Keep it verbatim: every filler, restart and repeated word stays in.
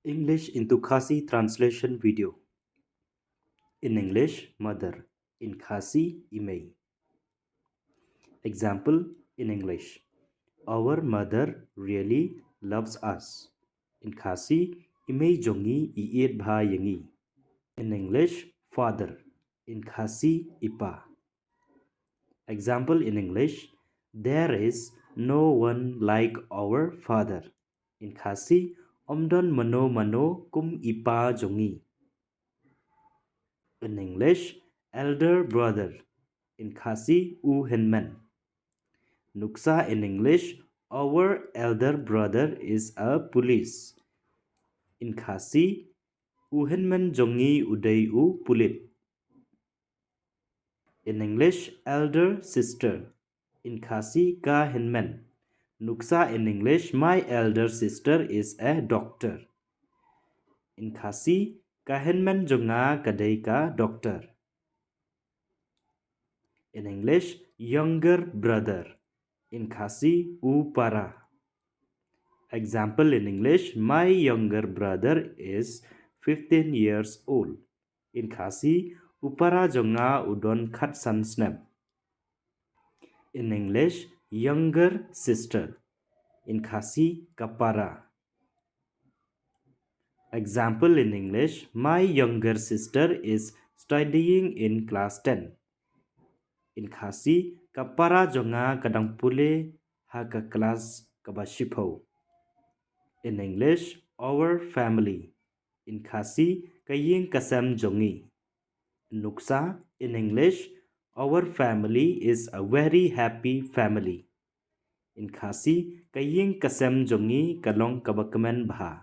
English into Khasi translation video. In English, mother. In Khasi, i mei. Example in English. Our mother really loves us. In Khasi, i mei jong ngi i ïeit bha ïa ngi. In English, father. In Khasi, i pa. Example in English. There is no one like our father. In Khasi, ym don mano mano kum i pa jong ngi. In English, elder brother. In Khasi, u hynmen. Nuksa in English, our elder brother is a police. In Khasi, u hynmen jong ngi u dei u pulit. In English, elder sister. In Khasi, ka hynmen. Nuksa in English, my elder sister is a doctor. In Khasi, ka hynmen jong nga ka dei ka doctor. In English, younger brother. In Khasi, u para. Example in English, my younger brother is fifteen years old. In Khasi, u para jong nga u don khatsan snem. In English, younger sister. In Khasi, ka para. Example in English, my younger sister is studying in class ten. In Khasi, ka para jong nga ka dang pule ha ka klas kaba shiphew. In English, our family. In Khasi, ka ïing ka sem jong ngi. Nuksa in English, our family is a very happy family. In Khasi, ka ïing ka sem jong ngi ka long kaba kmen bha.